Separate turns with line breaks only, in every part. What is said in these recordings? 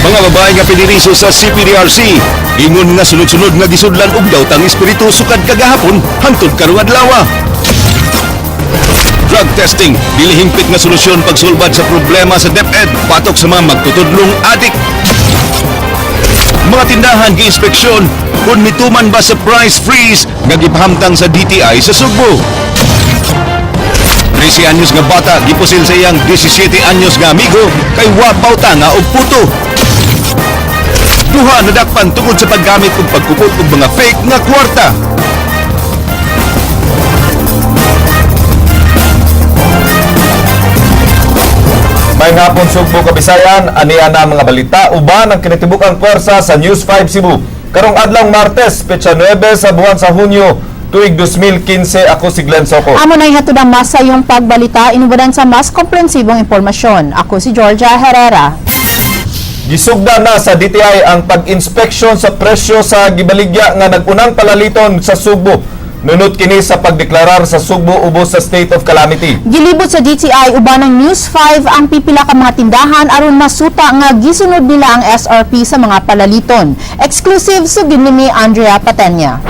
Mga babae nga piniriso sa CPDRC, ingon nga sunod-sunod nga gisudlan og dawtang espiritu sukad kagahapon hangtod karong adlaw. Drug testing, dili hingpit nga solusyon pagsulbad sa problema sa DepEd, batok sa mga magtutudlong adik. Mga tindahan gi-inspeksyon kung mituman ba sa price freeze nga gipahamtang sa DTI sa Sugbo. 13 anyos nga bata gipusil sa iyang 17 anyos nga amigo kay wa pautanga og puto. Duha nadakpan tungod sa paggamit ug pagkupot og mga fake nga kwarta.
May hapon, Sugbo, Kabisayan, ania na mga balita uban ang kinitibukang pwersa sa News 5 Cebu. Karong adlawng Martes, petsa 9 sa buwan sa Hunyo, tuig 2015, ako si Glenn Soco.
Amo na ihatod ang mas sayong pagbalita inubadan sa mas komprehensibong impormasyon. Ako si Georgia Herrera.
Gisugda na sa DTI ang pag-inspeksyon sa presyo sa gibaligya nga nag-unang palaliton sa Sugbo. Nunot kini sa pagdeklarar sa Sugbo ubos sa state of calamity.
Gilibot sa DTI uban ng News 5 ang pipila ka mga tindahan aron masuta nga gisunod nila ang SRP sa mga palaliton. Exclusive sugid ni Andrea Patenya.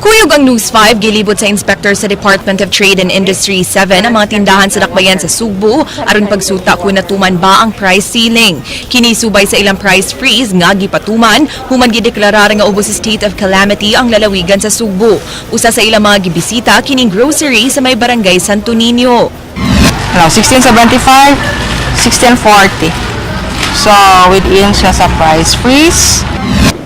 Kuyog ang News 5, gilibot sa inspector sa Department of Trade and Industry 7 ang mga tindahan sa Dakbayan sa Sugbo aron pagsuta kung natuman ba ang price ceiling. Kini subay sa ilang price freeze nga gipatuman human gideklarar nga ubos sa state of calamity ang lalawigan sa Sugbo. Usa sa ilang mga gibisita kining grocery sa may barangay Santo Niño.
Ano, 1675, 1640. So, within siya sa price freeze.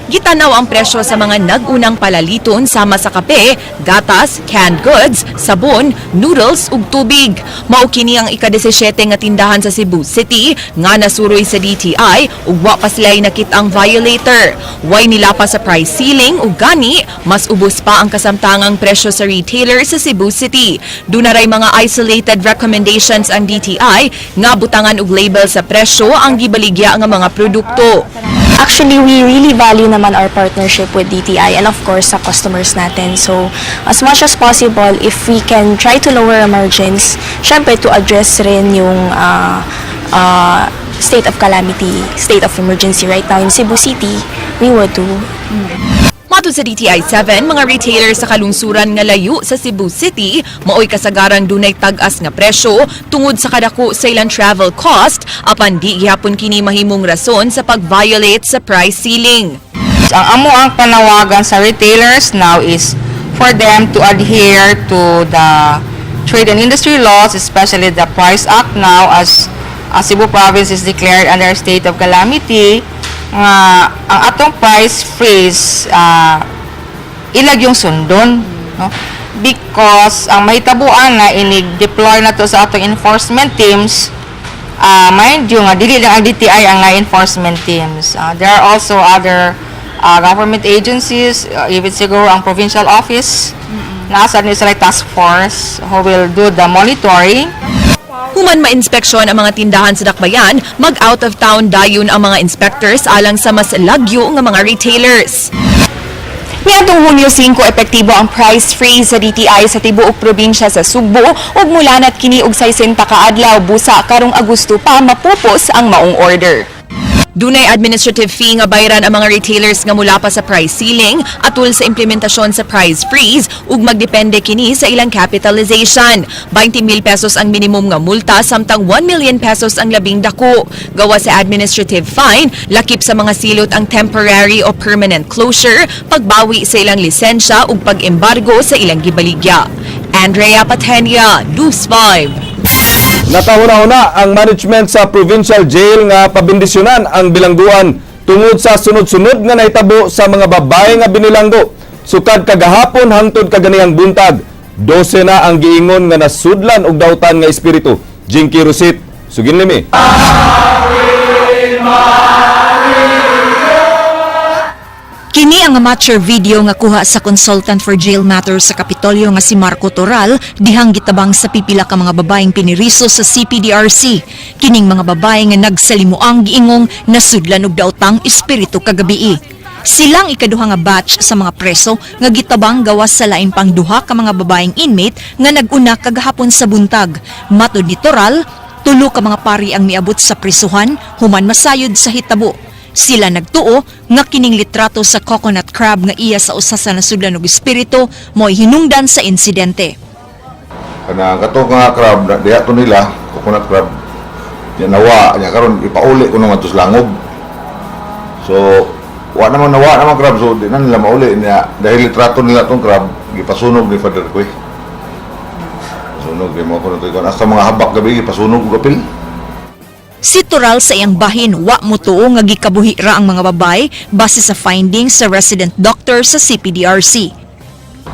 Gitanaw ang presyo sa mga nag-unang palaliton sama sa kape, gatas, canned goods, sabon, noodles ug tubig. Mao kini ang ika-17 nga tindahan sa Cebu City nga nasuroy sa DTI ug wa pa sila'y nakit-ang violator. Way nila pa sa price ceiling ug gani mas ubos pa ang kasamtangang presyo sa retailer sa Cebu City. Duna ray mga isolated recommendations ang DTI nga butangan og label sa presyo ang gibaligya nga mga produkto.
Actually, we really value naman our partnership with DTI and of course sa customers natin. So, as much as possible, if we can try to lower our margins, syempre to address rin yung state of calamity, state of emergency right now in Cebu City, we would do.
Matod sa DTI 7, mga retailer sa kalungsuran nga layo sa Cebu City, maoy kasagarang dunay tag-as nga presyo tungod sa kadako sa ilang travel cost, apan di gihapon kini mahimong rason sa pag-violate sa price ceiling.
Ang amo ang panawagan sa retailers now is for them to adhere to the trade and industry laws, especially the Price Act now as Cebu Province is declared under state of calamity, nga ang atong price freeze ilag yung sundon, no? Because ang mahitabuan na inig-deploy na to sa atong enforcement teams, mind you nga dili lang ang DTI ang na enforcement teams. There are also other government agencies, even siguro ang provincial office, nasa ni sila task force who will do the monitoring.
Human mainspeksyon ang mga tindahan sa Dakbayan, mag-out of town dayon ang mga inspectors alang sa mas lagyo nga mga retailers. Niadtong Hunyo 5, epektibo ang price freeze sa DTI sa tibuok probinsya sa Sugbo ug mulanat kini og 60 ka adlaw, busa karong Agosto pa mapupos ang maong order. Dunay administrative fee nga bayaran ang mga retailers nga mula pa sa price ceiling atul sa implementasyon sa price freeze ug magdepende kini sa ilang capitalization. 20 mil pesos ang minimum nga multa samtang 1 million pesos ang labing dako. Gawa sa administrative fine, lakip sa mga silot ang temporary o permanent closure, pagbawi sa ilang lisensya ug pag-embargo sa ilang gibaligya. Andrea Patenia, News 5.
Nakahuna-huna ang management sa provincial jail nga pabendisyonan ang bilangguan tungod sa sunod-sunod nga nahitabo sa mga babae nga binilanggo. Sukad kagahapon hangtod kaganihang buntag, 12 na ang giingon nga nasudlan og dautan nga espiritu. Jinky Rosit, sugin limi.
Kini ang amateur video nga kuha sa consultant for jail matters sa Kapitolyo nga si Marco Toral dihang gitabang sa pipila ka mga babaeng piniriso sa CPDRC. Kining mga babae nga nagsalimuang giingong nasudlan og daotang espiritu kagabii. Silang ikaduha nga batch sa mga preso nga gitabang gawas sa lain pang duha ka mga babaeng inmate nga nag-una kagahapon sa buntag. Matud ni Toral, tulo ka mga pari ang miabot sa prisuhan human masayod sa hitabo. Sila nagtuo nga kining litrato sa coconut crab nga iya sa usa sa nasudlan og espiritu mo'y hinungdan sa insidente.
Kana kato nga crab na diha to nila, coconut crab. Nya nawa nya karon ipauli ko naman to sa langob. So wa naman, nawa naman crab, so di na nila mauli niya dahil litrato nila tong crab gipasunog ni Father Kuy. Sunog di mo ko na to hasta mga habak gabi gipasunog og apil.
Si Toral sa iyang bahin wa motuo nga gikabuhi ra ang mga babae base sa findings sa resident doctor sa CPDRC.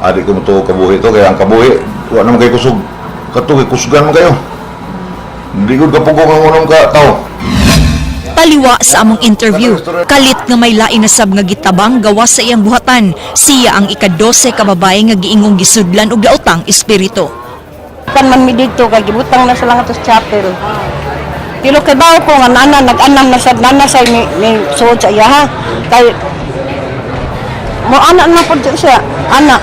Adi ko mo to kabuhi to kaya ang kabuhi wa naman kay kusog. Kato kay kusugan man kayo. Hindi ko kapugong ang unong ka tao.
Taliwa sa among interview, kalit nga may lain na sab nga gitabang gawas sa iyang buhatan. Siya ang ika-12 ka babae nga giingong gisudlan og lautang espiritu.
Kan man mi dito kay gibutang na sa lang ato sa chapel. Dilo kay bawo ko nga nana nag-anam na sa nana sa ni suod sa iya ha. Kay mo ana na pud siya, ana.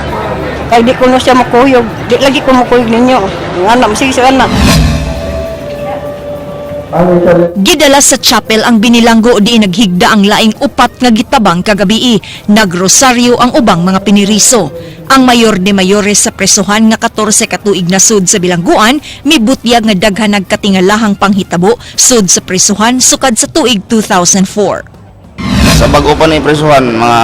Kay di ko no siya makuyog, di lagi ko makuyog ninyo. Ang ana sige sa ana.
Gidala sa chapel ang binilanggo di naghigda ang laing upat nga gitabang kagabii. Nagrosaryo ang ubang mga piniriso. Ang mayor de mayores sa presuhan nga 14 ka tuig na sud sa bilangguan, mibutyag nga daghan nagkatingalahang panghitabo sud sa presuhan sukad sa tuig 2004.
Sa bago pa ni presuhan, mga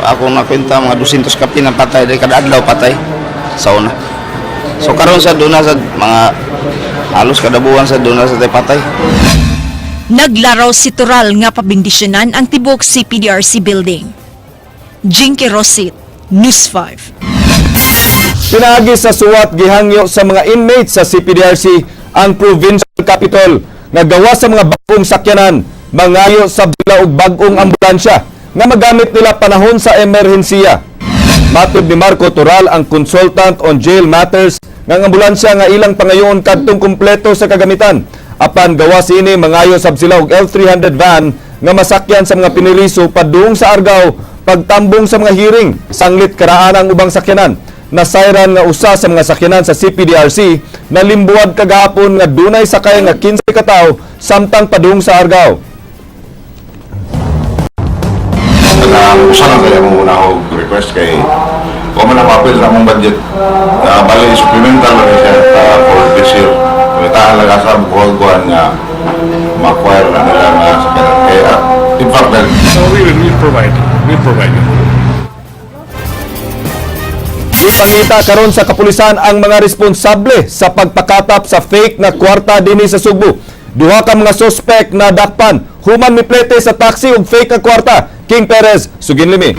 ako nakwenta mga 200 kapin ang patay dahil kada adlaw patay sa una. So karon sa duna sa mga halos kada buwan sa duna sa tay patay.
Naglaraw si Toral nga pabindisyonan ang tibok CPDRC building. Jinky Rosit, News 5.
Pinaagi sa suwat gihangyo sa mga inmates sa CPDRC ang Provincial Capitol nga gawa sa mga bagong sakyanan, mangayo sa sila og bag-ong ambulansya nga magamit nila panahon sa emerhensiya. Matod ni Marco Toral, ang consultant on jail matters, nga ang ambulansya nga ilang pangayoon kadtong kumpleto sa kagamitan. Apan gawa sini, mangayo sab sila og L300 van nga masakyan sa mga piniriso padung sa Argao pagtambong sa mga hearing sanglit karaan ang ubang sakyanan. Nasayran nga usa sa mga sakyanan sa CPDRC nalimbuwag kagahapon nga dunay sakay nga 15 ka tawo samtang padung sa Argao.
Kanang usa lang kaya mo una og request kay wa man ang apil na mong budget. Bali supplemental lang siya for this year. Kita lang sa buwan nga ma-acquire na nila nga sa kaya in fact dahil
So we will we'll provide. We'll provide.
Gipangita karon sa kapulisan ang mga responsable sa pagpakatap sa fake na kwarta dinhi sa Sugbo. Duha ka mga suspect na dakpan human miplete sa taxi og fake nga kwarta. King Perez, suginlimi.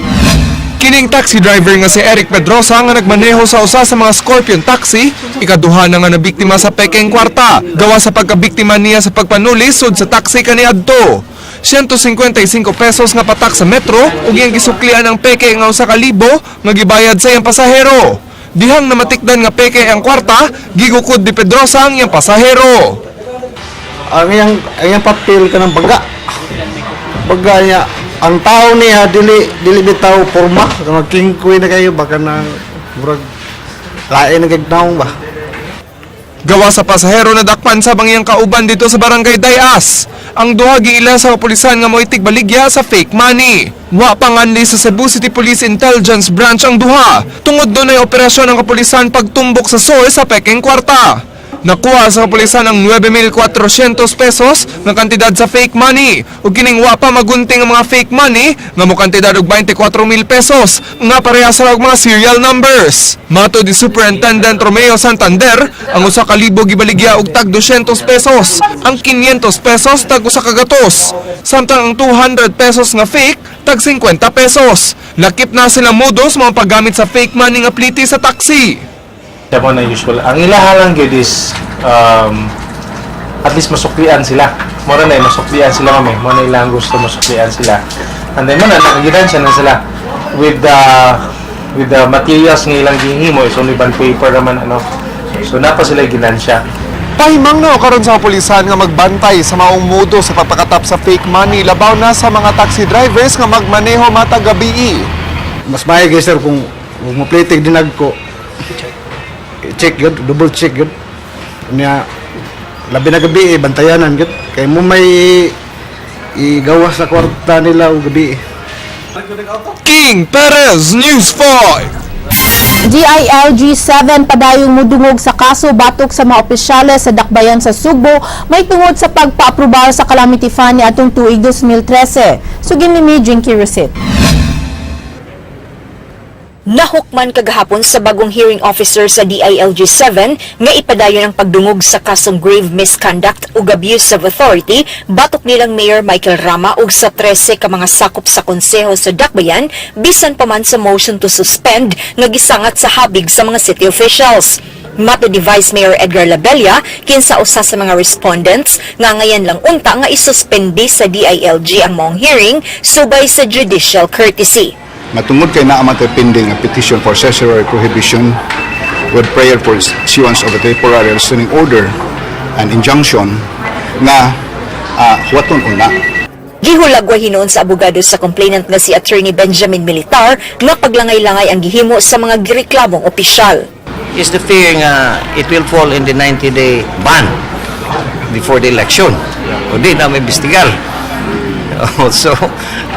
Kining taxi driver nga si Eric Pedrosa nga nagmaneho sa usa sa mga Scorpion taxi, ikaduha na nga nabiktima sa pekeng kwarta, gawa sa pagkabiktima niya sa pagpanuli sud sa taxi kaniadto. 155 pesos nga patak sa metro ug iyang gisuklian ang peke nga 1,000 nga gibayad sa iyang pasahero. Dihang namatikdan nga peke ang kwarta, gigukod ni Pedrosa ang iyang pasahero.
Ang iyang papel kanang baga. Baga niya ang tao niya dili bitaw porma kanang kingkoy na kayo baka na murag lain na kag taong ba.
Gawa sa pasahero na dakpan sa iyang kauban dito sa barangay Dayas. Ang duha giila sa kapulisan nga moitig baligya sa fake money. Wa panganli sa Cebu City Police Intelligence Branch ang duha. Tungod doon ay operasyon ng kapulisan pagtumbok sa source sa pekeng kwarta. Nakuha sa kapulisan ang 9,400 pesos nga kantidad sa fake money ug kining wa pa magunting ang mga fake money nga mo kantidad og 24,000 pesos nga parehas ra og mga serial numbers. Matod ni Superintendent Romeo Santander, ang 1,000 gibaligya og tag 200 pesos, ang 500 pesos tag usa ka gatos, samtang ang 200 pesos nga fake tag 50 pesos. Lakip na sila modus mga paggamit sa fake money nga pliti sa taxi.
Siya mo na usual. Ang ilaha lang gyud is at least masuklian sila. Mo na masuklian sila mami. Mo na ilang gusto masuklian sila. And then mo na nakagidansya na sila with the materials nga ilang gihimo is only bond paper naman ano. So napa sila ginansya.
Pahimangno karon sa kapulisan nga magbantay sa maong modo sa pagpakatap sa fake money, labaw na sa mga taxi drivers nga magmaneho matag gabii.
Mas maayo kay, sir, kung moplitig dinag ko, check yun, double check yun. Niya, labi na gabi eh, bantayanan yun. Kay mo may igawas sa kwarta nila o gabi eh.
King Perez, News 5.
DILG 7 padayong mudungog sa kaso batok sa mga opisyales sa Dakbayan sa Sugbo may tungod sa pagpaaprobal sa Calamity Fund niadtong tuig 2013. Sugin ni Jinky Rosit.
Nahukman kagahapon sa bagong hearing officer sa DILG 7 nga ipadayon ang pagdungog sa kasong grave misconduct ug abuse of authority batok nilang Mayor Michael Rama ug sa 13 ka mga sakop sa konseho sa Dakbayan, bisan pa man sa motion to suspend nga gisangat sa habig sa mga city officials. Matod ni Vice Mayor Edgar Labella, kinsa usa sa mga respondents, nga ngayon lang unta nga isuspende sa DILG ang maong hearing subay sa judicial courtesy.
Matungod kay naa man tay pending nga petition for certiorari prohibition with prayer for issuance of a temporary restraining order and injunction nga huwaton una.
Gihulagway hinuon sa abogado sa complainant nga si Attorney Benjamin Militar nga paglangay-langay ang gihimo sa mga gireklamong opisyal.
Is the fear nga it will fall in the 90-day ban before the election. O di na maimbestigar. So,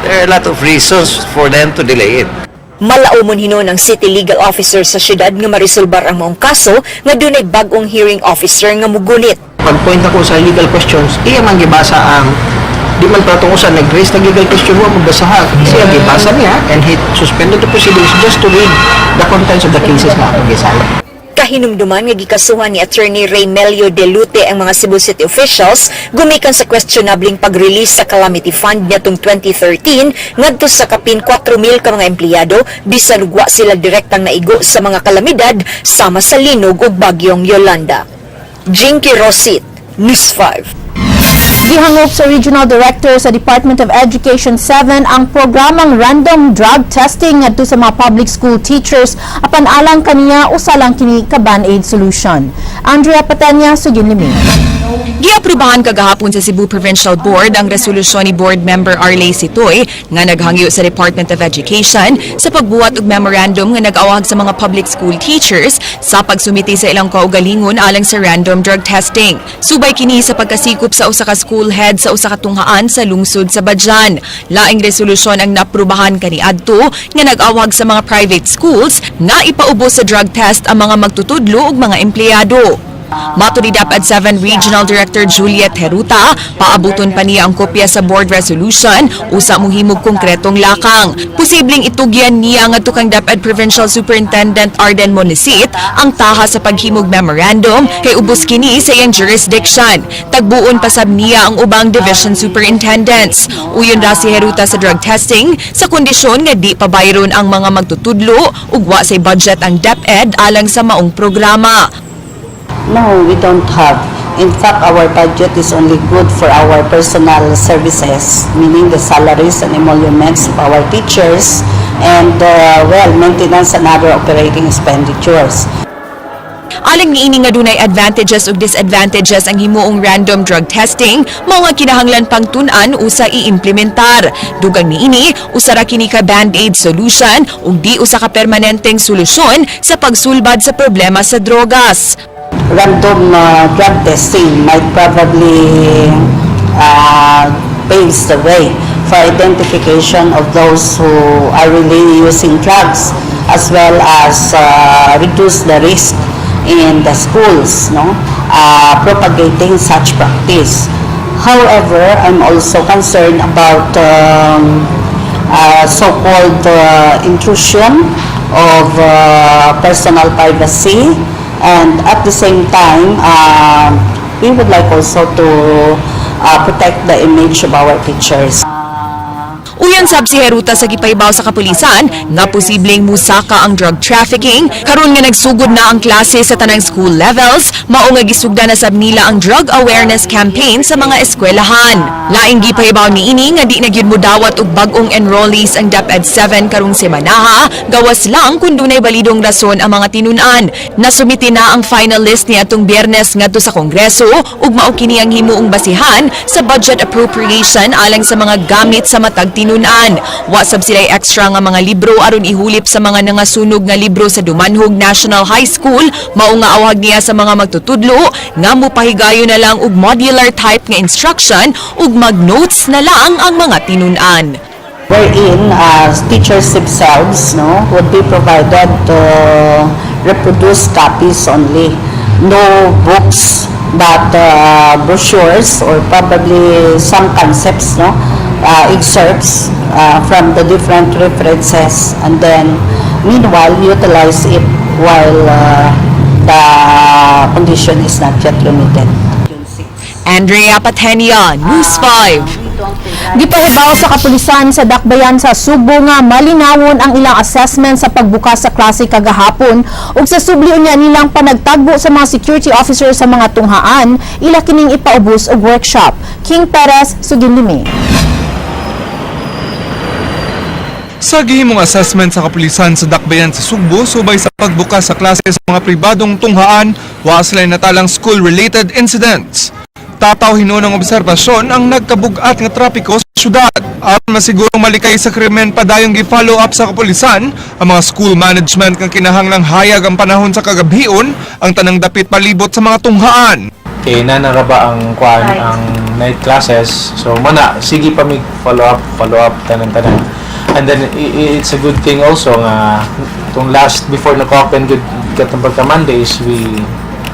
there are a lot of reasons for them to delay it.
Malaumon hinuon ang city legal officer sa syudad nga marisolbar ang maong kaso nga dunay bag-ong hearing officer nga mugunit.
Pag-point ako sa legal questions, iya man gibasa ang di man patungod sa nag-raise ng legal question mo magbasa ha. Siya gibasa niya and he suspended the proceedings just to read the contents of the cases nga akong gisay.
Kahinumduman nga gikasuhan ni Attorney Raymelio De Lute ang mga Cebu City officials gumikan sa questionableng pag-release sa Calamity Fund niadtong 2013 ngadto sa kapin 4,000 ka mga empleyado bisan wa sila direktang naigo sa mga kalamidad sama sa linog ug bagyong Yolanda. Jinky Rosit, News 5.
Gihangop sa Regional Director sa Department of Education 7 ang programang random drug testing ngadto sa mga public school teachers, apan alang kaniya, usa lang kini ka band-aid solution. Andrea Patanya, sugin limi.
Giaprubahan kagahapon sa Cebu Provincial Board ang resolusyon ni Board Member Arley Sitoy nga naghangyo sa Department of Education sa pagbuhat og memorandum nga nag-awag sa mga public school teachers sa pagsumiti sa ilang kaugalingon alang sa random drug testing. Subay kini sa pagkasikop sa usa ka school head sa usa ka tunghaan sa lungsod sa Badian. Laing resolusyon ang naaprubahan kaniadto nga nag-awag sa mga private schools nga ipaubos sa drug test ang mga magtutudlo ug mga empleyado. Matod ni DepEd 7 Regional Director Juliet Heruta, paabuton pa niya ang kopya sa board resolution usa mohimog konkretong lakang. Posibleng itugyan niya ngadto kang DepEd Provincial Superintendent Arden Monisit ang taha sa paghimog memorandum kay ubos kini sa iyang jurisdiction. Tagbuon pa sab niya ang ubang division superintendents. Uyon ra si Heruta sa drug testing sa kondisyon nga di pabayron ang mga magtutudlo ug wa say budget ang DepEd alang sa maong programa.
No, we don't have. In fact, our budget is only good for our personal services, meaning the salaries and emoluments of our teachers and, well, maintenance and other operating expenditures.
Alang niini nga dunay advantages ug disadvantages ang himuong random drug testing, mao nga kinahanglan pang tun-an usa iimplementar. Dugang niini, usa ra kini ka band-aid solution ug di usa ka permanenteng solusyon sa pagsulbad sa problema sa drogas.
Random drug testing might probably paves the way for identification of those who are really using drugs, as well as reduce the risk in the schools, no, propagating such practice. However, I'm also concerned about so-called intrusion of personal privacy, and at the same time, we would like also to protect the image of our teachers.
Uyan sab si Heruta sa gipahibaw sa kapulisan nga posibleng musaka ang drug trafficking karon nga nagsugod na ang klase sa tanang school levels, mao nga gisugdan na sab nila ang drug awareness campaign sa mga eskwelahan. Laing gipahibaw niini nga di na gyud modawat og bag-ong enrollees ang DepEd 7 karong semanaha, gawas lang kung dunay balidong rason ang mga tinunan. Nasumiti na ang final list niadtong Biyernes ngadto sa Kongreso ug mao kini ang himuong basihan sa budget appropriation alang sa mga gamit sa matag tinunan. Wa sab sila'y extra nga mga libro aron ihulip sa mga nangasunog nga libro sa Dumanhog National High School, mao nga awhag niya sa mga magtutudlo nga mopahigayon na lang og modular type nga instruction ug mag-notes na lang ang mga tinunan.
Wherein teachers themselves, no, would be provided to reproduce copies only. No books, but brochures or probably some concepts, no, excerpts from the different references, and then meanwhile utilize it while the condition is not yet limited.
Andrea Patenia, News 5.
Gipahibaw sa kapulisan sa Dakbayan sa Sugbo nga malinawon ang ilang assessment sa pagbukas sa klase kagahapon ug sa subli unya nilang panagtagbo sa mga security officer sa mga tunghaan, ila kining ipaubos og workshop. King Perez, Suginlimi.
Sa gihimong assessment sa kapulisan sa Dakbayan sa Sugbo subay sa pagbukas sa klase sa mga pribadong tunghaan, wa sila natalang school-related incidents. Tataw hinuon ng obserbasyon ang nagkabugat nga trapiko sa syudad. Aron masigurong malikay sa krimen, padayong gi-follow up sa kapulisan ang mga school management kang kinahanglang hayag ang panahon sa kagabhion ang tanang dapit palibot sa mga tunghaan.
Kay nana ba ang kuan, ang night classes. So mana sige pa mig follow up, follow up tanan tanan. And then it's a good thing also nga tong last before nag-open good katong pagka Mondays, we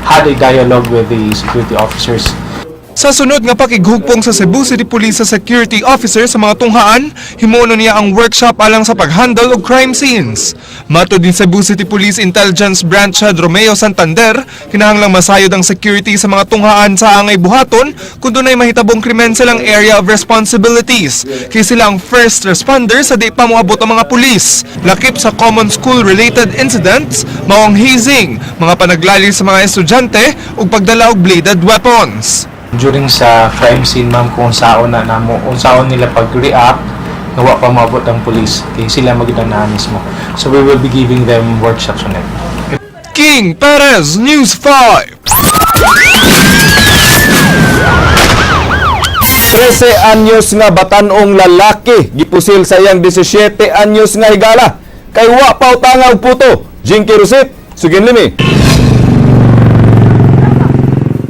had a dialogue with the security officers.
Sa sunod nga pakighugpong sa Cebu City Police sa security officer sa mga tunghaan, himuon niya ang workshop alang sa paghandle og crime scenes. Matod ni Cebu City Police Intelligence Branch Head Romeo Santander, kinahanglang masayod ang security sa mga tunghaan sa angay buhaton kung dunay mahitabong krimen sa ilang area of responsibilities. Kay sila ang first responder sa di pa moabot ang mga pulis. Lakip sa common school-related incidents, mao ang hazing, mga panaglali sa mga estudyante ug pagdala og bladed weapons.
During sa crime scene, ma'am, kung unsaon na namo, unsaon nila pag-react nga wa pa moabot ang police kay sila magyud ang naa mismo. So we will be giving them workshops on it.
King Perez, News 5.
13 anyos nga batanong lalaki gipusil sa iyang 17 anyos nga higala. Kay wa pa utanga og puto. Jinky Rosit, Suginlimi.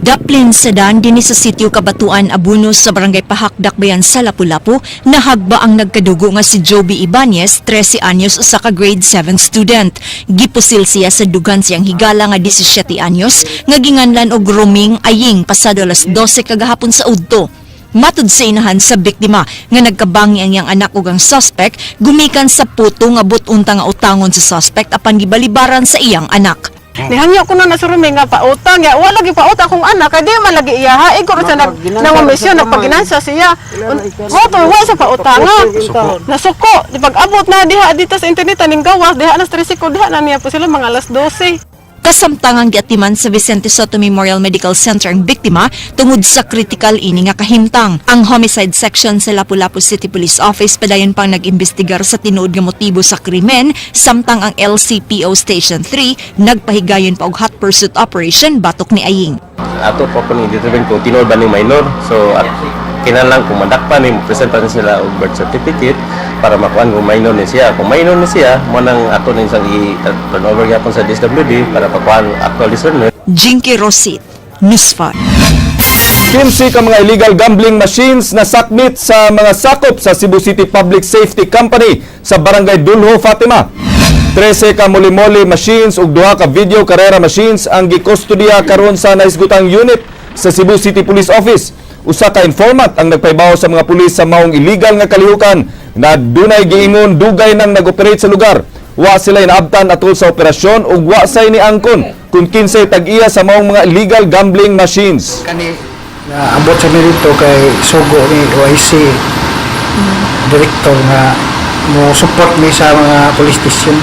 Daplin Sedan dinhi sa sitio Kabatuan Abuno sa Barangay Pahak, Dakbayan sa Lapu-Lapu, nahagba ang nagkadugo nga si Joby Ibanez, 13 anyos, usa ka grade 7 student. Gipusil siya sa dugan siyang higala nga 17 anyos nga ginganlan og Roming Aying pasado alas 12 kagahapon sa udto. Matud sa inahan sa biktima nga nagkabangi ang iyang anak ug ang suspect gumikan sa puto nga but-unta nga utangon sa suspect apan gibalibaran sa iyang anak.
Nihangyo ko na na surumi nga pautang ya wala lagi pautang akong anak kay di man lagi iya ha igo ra sa nag nangumisyon nagpaginansa siya mo to wa sa pautanga nasuko di pag-abot na diha dito sa internet aning gawas diha alas 3 ko diha na niya po sila mga alas 12.
Kasamtangang giatiman sa Vicente Soto Memorial Medical Center ang biktima tungod sa critical ini nga kahimtang. Ang homicide section sa Lapu-Lapu City Police Office padayon pang nag-imbestigar sa tinuod nga motibo sa krimen, samtang ang LCPO Station 3 nagpahigayon pa og hot pursuit operation batok ni Aying.
Ato pa po ni determine kung tinuod ba ning minor. So at kinahanglan kung madakpan ni present pa ni sila og birth certificate para makuan kung minor ni siya. Kung minor ni siya, mo nang ato ning isang i-turn over gyapon sa DSWD para pakuan actual discernment.
Jinky Rosit, News 5.
15 ka mga illegal gambling machines na sakmit sa mga sakop sa Cebu City Public Safety Company sa Barangay Dulho, Fatima. 13 ka moli-moli machines ug duha ka video karera machines ang gikustodiya karon sa nahisgutang unit sa Cebu City Police Office. Usa ka informant ang nagpahibaw sa mga pulis sa maong illegal nga kalihukan na dunay giingon dugay nang nag-operate sa lugar. Wa sila inaabtan atol sa operasyon ug wa say niangkon kung kinsay tag-iya sa maong mga illegal gambling machines.
Kani naabot sa mi dito kay sugo ni OIC.
Director nga mo support mi sa mga police station.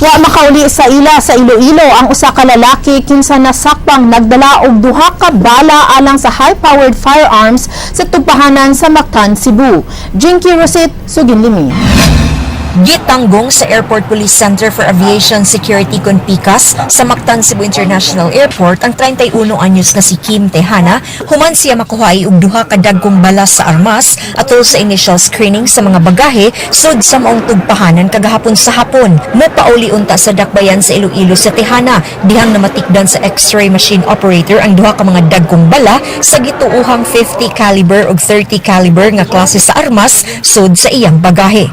Wa makauli sa ila sa Iloilo ang usa ka lalaki kinsa nasakpang nagdala og duha ka bala alang sa high-powered firearms sa tugpahanan sa Mactan, Cebu. Jinky Rosit, Suginlimi.
Gitanggong sa Airport Police Center for Aviation Security kon PICAS sa Mactan Cebu International Airport ang 31 anyos nga si Kim Tejana human siya makuhaay og duha ka dagkong bala sa armas atol sa initial screening sa mga bagahe sud sa maong tugpahanan kagahapon sa hapon. Mopauli unta sa dakbayan sa Iloilo sa Tejana dihang namatikdan sa X-ray machine operator ang duha ka mga dagkong bala sa gituohang 50 caliber ug 30 caliber nga klase sa armas sud sa iyang bagahe.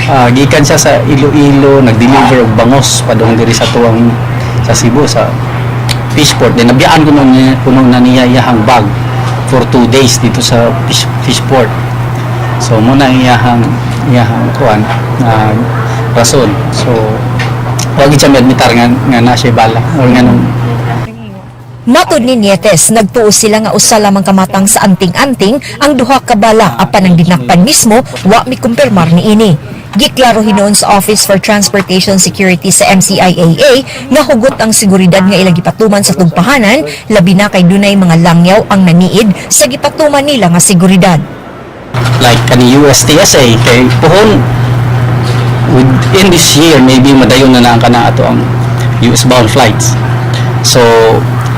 Gikan siya sa Iloilo, nag-deliver og bangos padung diri sa tuwang sa Cebu sa Fishport. Then nabiyaan kuno na niya iyahang bag for 2 days dito sa Fishport. So mao na iyahang kuan na rason. So wag gid siya admitar nga na siya bala or nga nung.
Matod ni Nietes, nagtuo sila nga usa lamang kamatang sa anting-anting ang duha ka bala apan ang dinakpan mismo wa mikumpirmar niini. Giklaro hinuon sa Office for Transportation Security sa MCIAA nga hugot ang seguridad nga ilang gipatuman sa tugpahanan, labi na kay dunay mga langyaw ang naniid sa gipatuman nila nga seguridad.
Like kani USTSA kay puhon within this year maybe madayon na na ang kana ato ang US bound flights. So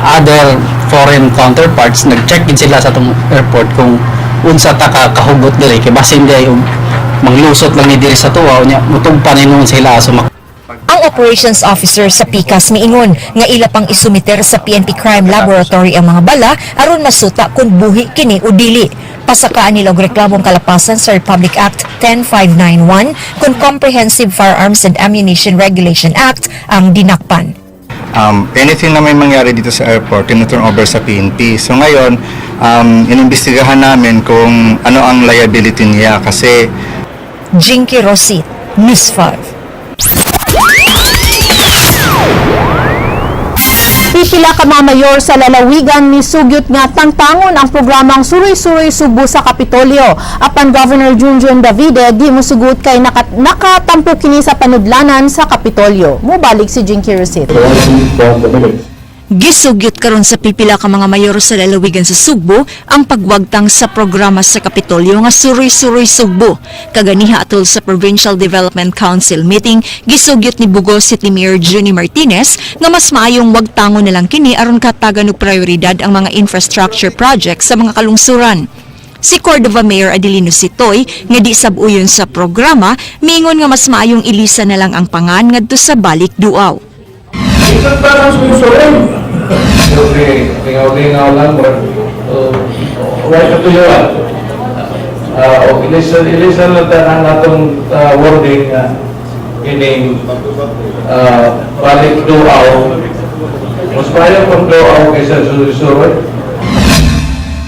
other foreign counterparts, nag-check din sila sa atong airport kung unsa ta ka kahugot diri kay basin di og manglusot lang ni diri sa tuwa, unya mutugpa ni noon sila, so
Ang operations officer sa PICAS miingon nga ila pang isumiter sa PNP Crime Laboratory ang mga bala aron masuta kung buhi kini o dili. Pasakaan nila og reklamong kalapasan sa Republic Act 10591 kon Comprehensive Firearms and Ammunition Regulation Act ang dinakpan.
Anything na may mangyari dito sa airport, tinuturn over sa PNP. So ngayon, inimbestigahan namin kung ano ang liability niya kasi
Jinky Rosit, News 5.
Pipila ka mga mayor sa lalawigan ni sugyot nga tangtangon ang programang Suroy-Suroy Sugbo sa Kapitolyo. Apan Governor Junjun Davide di mosugot kay nakatampo kini sa panudlanan sa Kapitolyo. Mubalik si Jinky Rosit.
Gisugyot karon sa pipila ka mga mayor sa lalawigan sa Sugbo ang pagwagtang sa programa sa Kapitolyo nga Suroy-Suroy Sugbo. Kaganiha atol sa Provincial Development Council meeting, gisugyot ni Bogo City Mayor Junie Martinez nga mas maayong wagtangon na lang kini aron katagan og prioridad ang mga infrastructure projects sa mga kalungsuran. Si Cordova Mayor Adelino Sitoy nga di sab-uyon sa programa, miingon nga mas maayong ilisa na lang ang pangan ngadto sa Balik Duaw.
Okay, lingaw-lingaw lang, why katuyoan? O ilisan lang tanan natong wording nga kining balik duaw. Mas maayo pang duaw kaysa suroy-suroy.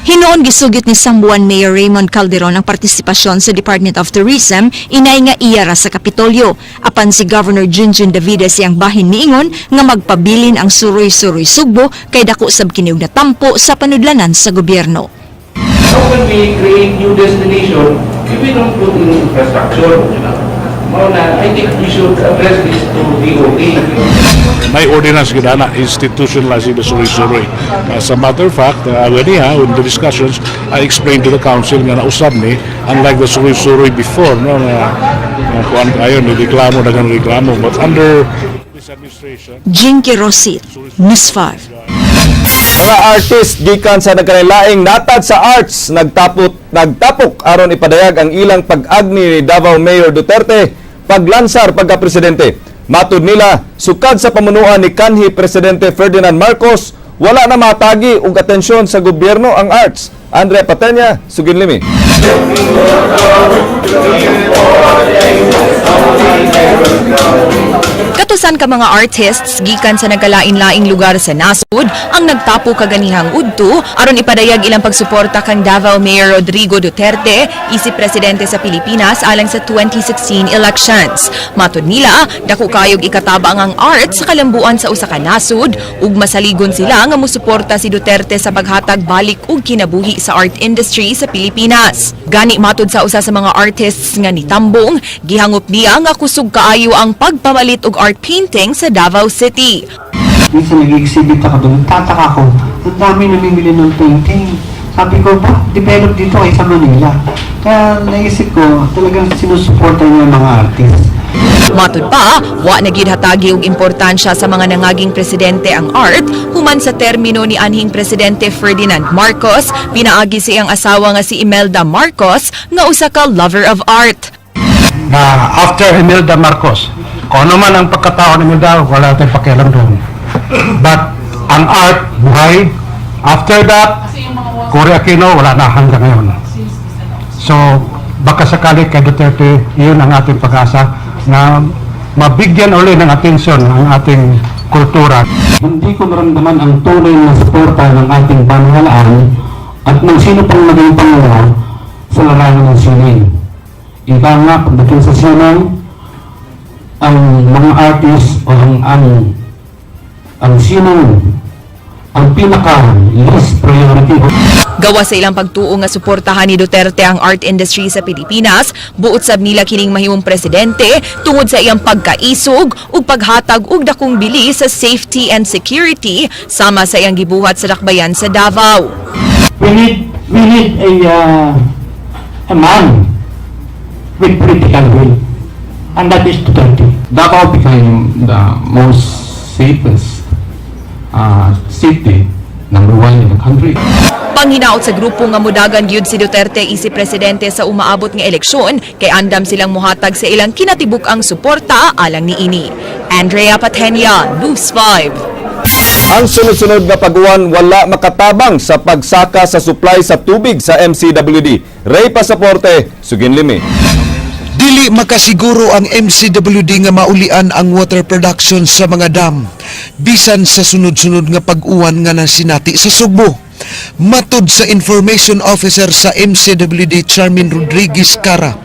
Hinoon gisugyot ni San Juan Mayor Raymond Calderon ang partisipasyon sa Department of Tourism inay nga iyara sa Kapitolyo. Apan si Governor Junjun Davide siyang bahin miingon nga magpabilin ang Suroy-Suroy Sugbo kay dako sab kini og natampo sa panudlanan sa gobyerno.
How can we create new destination if we don't put in infrastructure? Mao na, I think we should address this to DOT.
May ordinance gid na institutionalizing the suroy-suroy. As a matter of fact, ganiha, in the discussions, I explained to the council nga nausab ni, unlike the suroy-suroy before, no, nga kuan kayo, ni reklamo, daghang reklamo. But under this administration,
Jinky Rosit, News 5.
Mga artist gikan sa nagkalaing natad sa arts nagtapok aron ipadayag ang ilang pag-agni ni Davao Mayor Duterte paglansar pagka-presidente. Matud nila, sukad sa pamunuan ni kanhi Presidente Ferdinand Marcos, wala na matagi og atensyon sa gobyerno ang arts. Andre Patenya, Suginlimi.
Kato
Hitusan ka mga artists gikan sa nagkalain-laing lugar sa nasod ang nagtapo kaganihang udto aron ipadayag ilang pagsuporta kang Davao Mayor Rodrigo Duterte isip presidente sa Pilipinas alang sa 2016 elections. Matod nila, dako kayog ikatabang ang art sa kalambuan sa usa ka nasod ug masaligon sila nga musuporta si Duterte sa paghatag balik og kinabuhi sa art industry sa Pilipinas. Gani matod sa usa sa mga artists nga nitambong, gihangop niya nga kusog kaayo ang pagpamalit og art painting sa Davao City.
Minsan nag-exhibit ako doon, tataka ko, ang dami namimili ng painting. Sabi ko, ba, develop dito kaysa Manila. Kaya naisip ko, talagang sinusuporta niya ang mga artist.
Matud pa, wa na gyud hatagi og importansya sa mga nangaging presidente ang art human sa termino ni anhing presidente Ferdinand Marcos, pinaagi sa iyang asawa nga si Imelda Marcos nga usa ka lover of art.
Na after Imelda Marcos, kung ano man ang pagkatao ni Imelda, wala tayong pakialam doon. But ang art, buhay. After that, Cory Aquino, wala na hanggang ngayon. So, baka sakali kay Duterte, yun ang ating pag-asa na mabigyan uli ng atensyon ang ating kultura.
Hindi ko maramdaman ang tunay na suporta ng ating pamahalaan at ng sino pang maging pangulo sa larangan ng sining. Ika nga, pagdating sa sining, ang mga artist o ang sining ang pinaka least priority.
Gawa sa ilang pagtuo nga suportahan ni Duterte ang art industry sa Pilipinas, buot sab nila kining mahimong presidente tungod sa iyang pagkaisog ug paghatag og dakong bili sa safety and security sama sa iyang gibuhat sa dakbayan sa Davao.
We need a man with political will, and that is Duterte.
Davao became the most safest city, number one in the country.
Panghinaot sa grupo nga mudagan gyud si Duterte isip presidente sa umaabot nga eleksyon kay andam silang muhatag sa ilang kinatibuk-ang suporta alang niini. Andrea Patenia, News 5.
Ang sunod-sunod nga pag-uwan wala makatabang sa pagsaka sa supply sa tubig sa MCWD. Ray Pasaporte, Suginlimi.
Dili makasiguro ang MCWD nga maulian ang water production sa mga dam bisan sa sunod-sunod nga pag-uwan nga nasinati sa Sugbo. Matud sa Information Officer sa MCWD, Charmin Rodriguez Cara,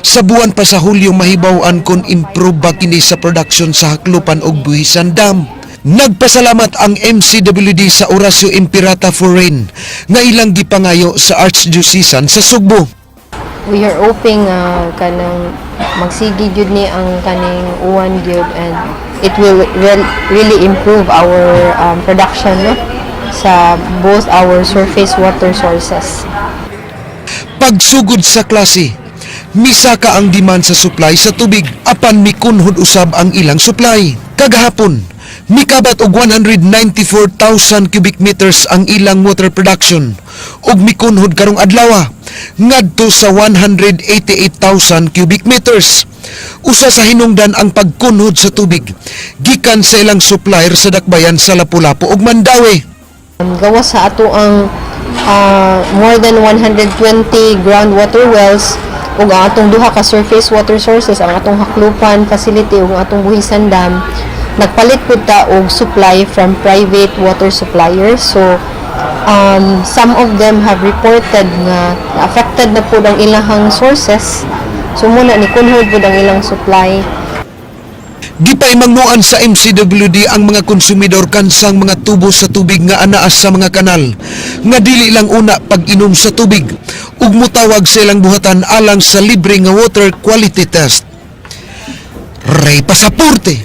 sa buwan pa sa Hulyo mahibaw-an kung improve ba kini sa production sa Jaclupan ug Buhisan Dam. Nagpasalamat ang MCWD sa Oratio Imperata for Rain nga ilang gipangayo sa Archdiocesan sa Sugbo.
We are hoping kanang magsigi gyud ni ang kaning uwan gyud and it will really improve our production, no, sa both our surface water sources.
Pagsugod sa klase, misaka ang demand sa supply sa tubig apan mikunhod usab ang ilang supply. Kagahapon, mikabat og 194,000 cubic meters ang ilang water production ug mikunhod karong adlaw ngadto sa 188,000 cubic meters. Usa sa hinungdan ang pagkunhod sa tubig gikan sa ilang supplier sa dakbayan sa Lapu-Lapu ug Mandaue.
Gawas sa ato ang more than 120 groundwater wells ug ang atong duha ka surface water sources, ang atong Jaclupan facility ug ang atong Buhisan Dam, nagpalit pud ta og supply from private water suppliers. So some of them have reported nga affected na pud ang ilahang sources, so mao na ni kunhod pud ang ilang supply.
Gipaimangnoan sa MCWD ang mga konsumidor kansang mga tubo sa tubig nga anaas sa mga kanal nga dili lang una pag-inom sa tubig ug mutawag sa ilang buhatan alang sa libre nga water quality test. Ray Pasaporte,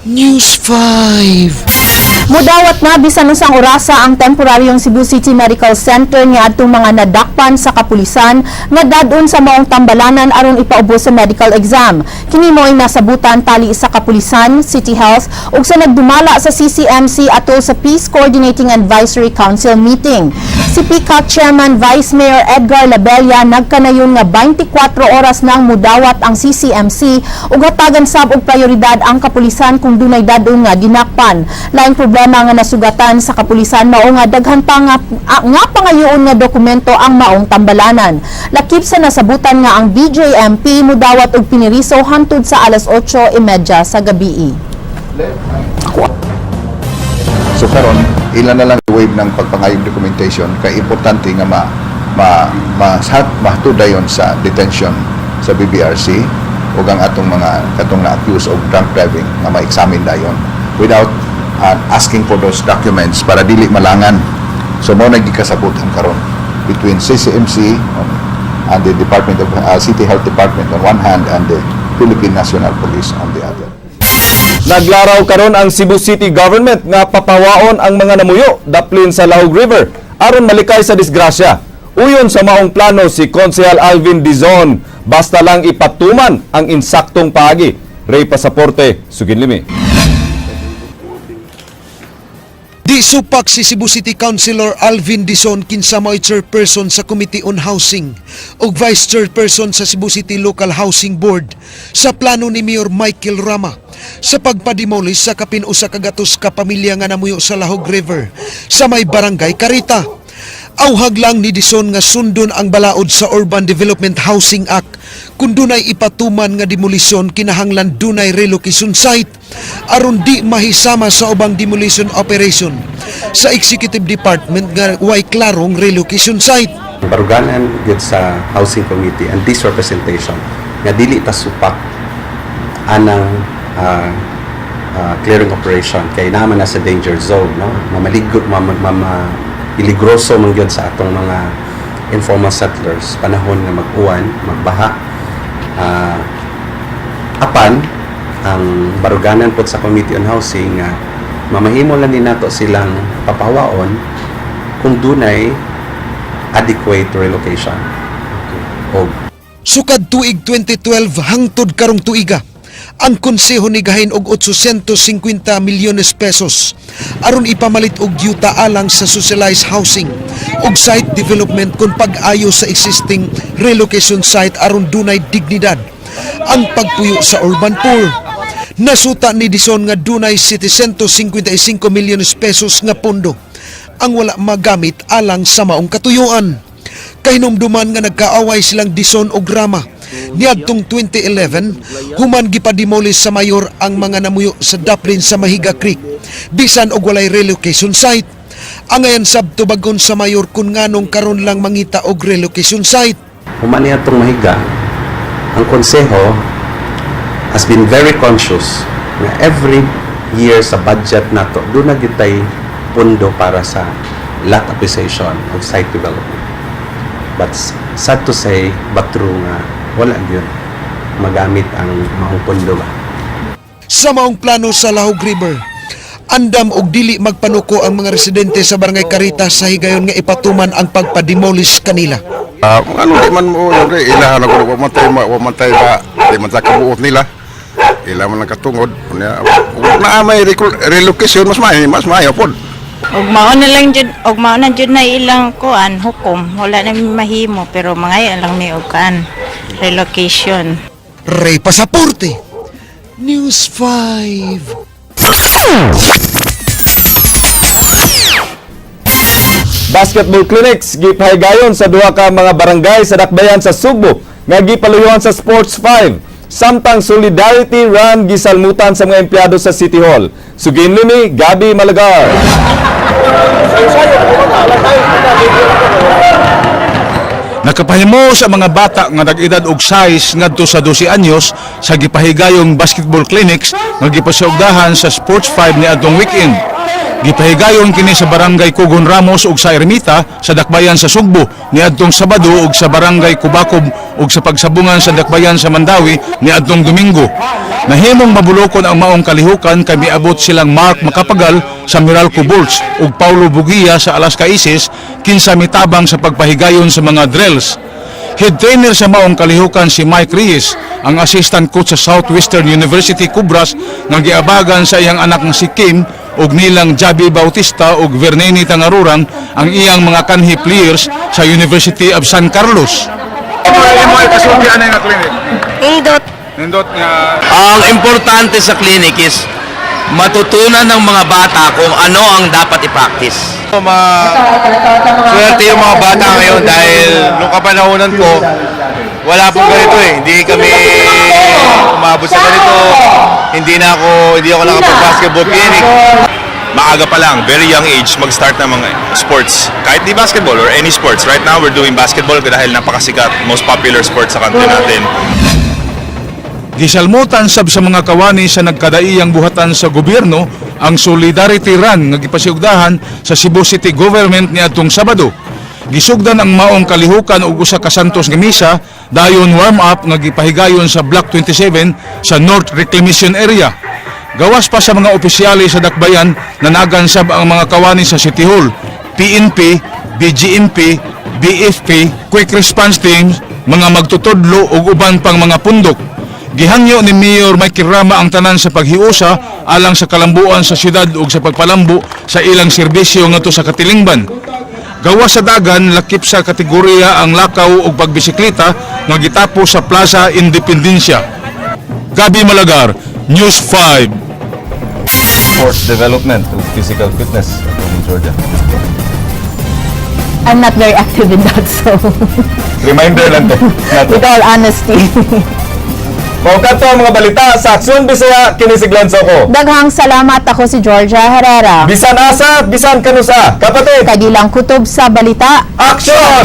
News 5.
Mudawat na bisan usang orasa ang temporaryong Cebu City Medical Center niadtong mga nadakpan sa kapulisan nga dad-on sa maong tambalanan aron ipaubos sa medical exam. Kini mo'y nasabutan tali sa kapulisan, City Health ug sa nagdumala sa CCMC atol sa Peace Coordinating Advisory Council meeting. Si PCAC Chairman Vice Mayor Edgar Labella nagkanayon nga 24 oras nang mudawat ang CCMC ug hatagan sab og prioridad ang kapulisan kung dunay dad-on nga dinakpan. Laing problema nga nasugatan sa kapulisan mao nga daghan pa nga pangayoon nga dokumento ang maong tambalanan. Lakip sa nasabutan nga ang BJMP mudawat og piniriso hantud sa alas 8:30 sa gabii.
So karon ila na lang wave ng pagpangayog documentation kay importante nga ma ma ma matud dayon sa detention sa BBRC ug ang atong mga katong na-accuse of drunk driving nga ma-examine dayon without asking for those documents para dili malangan. So mao na gikasabutan karon between CCMC and the Department of City Health Department on one hand and the Philippine National Police on the other.
Naglaraw karon ang Cebu City Government nga papawaon ang mga namuyo daplin sa Lahug River aron malikay sa disgrasya. Uyon sa maong plano si Konsehal Alvin Dizon, basta lang ipatuman ang insaktong paagi. Ray Pasaporte, Suginlimi.
Di supak si Cebu City Councilor Alvin Dizon, kinsa mao'y chairperson sa Committee on Housing ug vice chairperson sa Cebu City Local Housing Board, sa plano ni Mayor Michael Rama sa pagpademolish sa kapin 100 ka pamilya nga namuyo sa Lahug River sa may Barangay Carita. Auhag lang ni Dizon nga sundon ang balaod sa Urban Development Housing Act. Kung dunay ipatuman nga demolisyon, kinahanglan dunay relocation site aron di mahisama sa ubang demolition operation sa executive department nga way klarong relocation site.
Baruganan gyud sa housing committee and this representation nga dili ta supak anang clearing operation kay naman na sa danger zone, no, mamaligo, mama peligroso man gyud sa atong mga informal settlers panahon nga mag-uwan, magbaha. Apan ang baruganan pod sa Committee on Housing nga mamahimo lang din nato silang papawaon kung dunay adequate relocation. Og
Sukad tuig 2012 hangtod karong tuiga, ang konseho nigahin og 850 milyones pesos aron ipamalit og yuta alang sa socialized housing ug site development kon pag-ayo sa existing relocation site aron dunay dignidad ang pagpuyo sa urban poor. Nasuta ni Dizon nga dunay 755 milyones pesos nga pondo ang wala magamit alang sa maong katuyuan. Kahinumduman nga nagkaaway silang Dizon og Rama niadtong 2011 human gipademolish sa mayor ang mga namuyo sa daplin sa Mahiga Creek bisan og walay relocation site. Angayan sab tubagon sa mayor kung nganong karon lang mangita og relocation site.
Human niya itong Mahiga, ang konseho has been very conscious na every year sa budget nato, doon na gyud tay pondo para sa lot acquisition of site development. But sad to say, but true nga, wala gyud magamit ang maong pondo ba.
Sa maong plano sa Lahug River, andam og dili magpanuko ang mga residente sa Barangay Carita sa higayon nga ipatuman ang pagpademolish kanila.
Ah, ano di man mo yun, ilahan ako wa man tay ba di man ta kabuot nila. Ila man ang katungod. Unya, na may relocation mas maayo pod.
Ug mao na lang jud, ug mao na jud na ilang kuan hukom, wala na mi mahimo pero mangayo lang mi og kuan relocation.
Ray Pasaporte, News 5.
Basketball clinics gipahigayon sa duha ka mga barangay sa dakbayan sa Sugbo nga gipaluyuan sa Sports 5. Samtang Solidarity Run gisalmutan sa mga empleyado sa City Hall. Sugin ni Gabi Malagar.
Nakapahimo sa mga bata nga nag-edad og 6 ngadto sa 12 anyos sa gipahigayong basketball clinics nga gipasugdahan sa Sports 5 niadtong weekend. Gipahigayon kini sa Barangay Kugon Ramos ug sa Ermita sa Dakbayan sa Sugbo niadtong Sabado ug sa Barangay Kubakob ug sa pagsabungan sa Dakbayan sa Mandawi niadtong Domingo. Nahimong mabulokon ang maong kalihukan kay miabot silang Mark Macapagal sa Meralco Bolts ug Paulo Bugia sa Alaska Aces, kinsa mitabang sa pagpahigayon sa mga drills. Head trainer sa maong kalihukan si Mike Reyes, ang assistant coach sa Southwestern University Cobras nga giabagan sa iyang anak nga si Kim ug nilang Javi Bautista ug Vernini Tangarurang ang iyang mga kanhi players sa University of San Carlos.
Imo ay kasulti ani nga clinic?
Nindot.
Nindot nga.
Ang importante sa clinic is matutunan ng mga bata kung ano ang dapat i-practice.
Ma swerte yung mga bata ngayon dahil nung kapanahonan ko, wala pong ganito eh. Hindi kami
Umabot sa ganito. Hindi ako nakapag-basketball clinic.
Maaga pa lang, very young age, mag-start ng mga sports. Kahit di basketball or any sports. Right now, we're doing basketball dahil napakasikat, most popular sport sa country natin.
Gisalmutan sab sa mga kawani sa nagkadaiyang buhatan sa gobyerno ang Solidarity Run nga gipasiugdahan sa Cebu City Government niadtong Sabado. Gisugdan ang maong kalihukan og usa ka Santos nga misa, dayon warm up nga gipahigayon sa Block 27 sa North Reclamation Area. Gawas pa sa mga opisyales sa Dakbayan, nanagan sab ang mga kawani sa City Hall, PNP, BGMP, BFP, Quick Response Teams, mga magtutudlo ug uban pang mga pundok. Gihangyo ni Mayor Michael Rama ang tanan sa paghiusa alang sa kalambuan sa syudad ug sa pagpalambo sa ilang serbisyo ngadto sa katilingban. Gawas sa dagan, lakip sa kategorya ang lakaw ug pagbisikleta nga gitapos sa Plaza Independencia. Gabi Malagar, News 5.
Sports development ug physical fitness, Attorney Georgia.
I'm not very active in that, so
Reminder lang to.
With all honesty.
Mao kadto ang mga balita sa Aksyon Bisaya, kini si Glenn Soco.
Daghang salamat. Ako si Georgia Herrera.
Bisan asa, bisan kanusa. Kapatid.
Kagilang kutob sa balita.
Action!